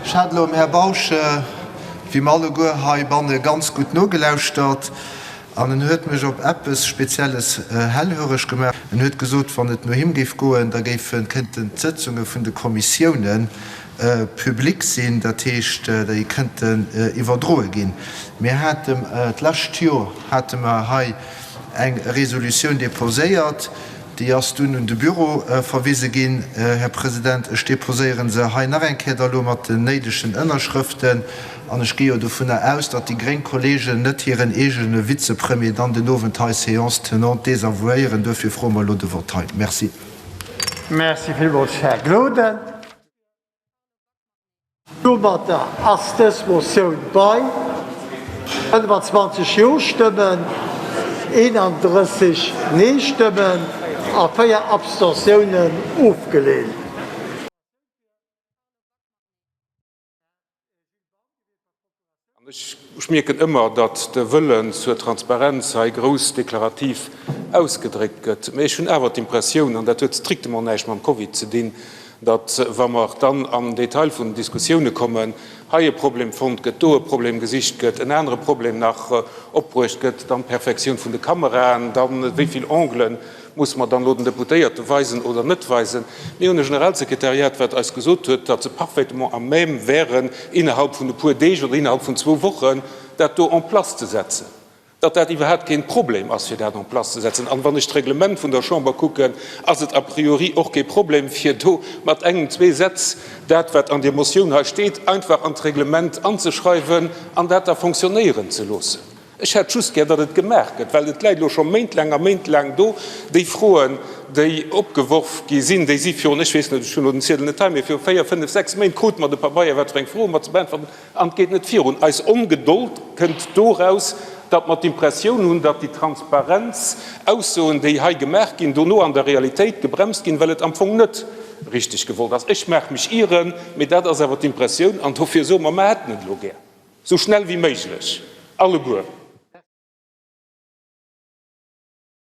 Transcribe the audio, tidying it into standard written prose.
Ech hat elo dem Här Bausch, wéi mer alleguer heibanne, ganz gutt nogelauschtert an en huet mech op eppes Spezielles hellhöreg gemaach. En huet gesot, wann et no him géif goen, da géifen, kënnten d'Sëtzunge vun de Kommissiounen public sinn, dat heescht, déi kënnten iwwerdroe ginn. Mir haten d'lescht Jor hate mer hei eng Resolutioun déposéiert, Déi ass dunn un de Büro verwise ginn. Här President, ech déposéiere se hei nach eng Kéier da lo mat den néidegen Ënnerschrëften. An ech gi jo dovunner aus, datt déi gréng Kollegen net hiren eegene Vizepremier dann den Owend hei séance tenante desavouéieren. Duerfir froe mer elo de Vott hei. Merci. Merci villmools, Här Gloden. Domatter ass dës Motioun bei 25 Jo-Stëmmen, 31 Nee-Stëmmen a 4 Abstentiounen ofgeleent. An ech mierken ëmmer, datt de Wëllen zur Transparenz hei grouss deklarativ ausgedréckt gëtt. Mä ech hunn awer d'Impressioun, an dat huet strictement näischt mam Covid ze dinn, datt, wa mer dann am Detail vun den Diskussioune kommen, hei e Problem fonnt gëtt, do e Problem gesicht gëtt, en anere Problem nach opbruecht gëtt, dann d'Perfektioun vun de Kameraen, dann wéi vill Anglen Musse mer dann elo den Deputéierte weisen oder net weisen? Mir hunn e Generalsekretariat, wat eis gesot huet, datt se parfaitement à même wären, innerhalb vun e puer Deeg oder innerhalb vun zwou Wochen dat do en place ze setzen, datt dat iwwerhaapt keen Problem ass, fir dat en place ze setzen. An wann ech d'Reglement vun der Chamber kucken, ass et a priori och kee Problem, fir do mat engem, zwee Sätz dat, wat an deer Motioun hei steet, einfach an d'Reglement anzeschreiwen an dat da fonctionnéieren ze loossen. Ech hätt just gär, datt et gemaach gëtt, well et läit elo scho méintlaang a méintlaang do. Déi Froen, déi opgeworf gi sinn, déi si virun, ech weess net, ech hunn elo den Ziedel net hei, mee viru véier, fënnef, sechs Méint krute mer de Pabeier, wat fir eng Froe mer ze beäntwerten an et geet net virun. Eis Ongedold kënnt doraus, datt mer d'Impressioun hunn, datt déi Transparenzaussoen, déi hei gemaach ginn, dono an der Realitéit gebremst ginn, well et am Fong net richteg gewollt ass. Ech mag mech ieren, mee dat ass awer d'Impressioun an dofir soe mer, mer hätten et elo gär. Sou schnell wéi méiglech, alleguer.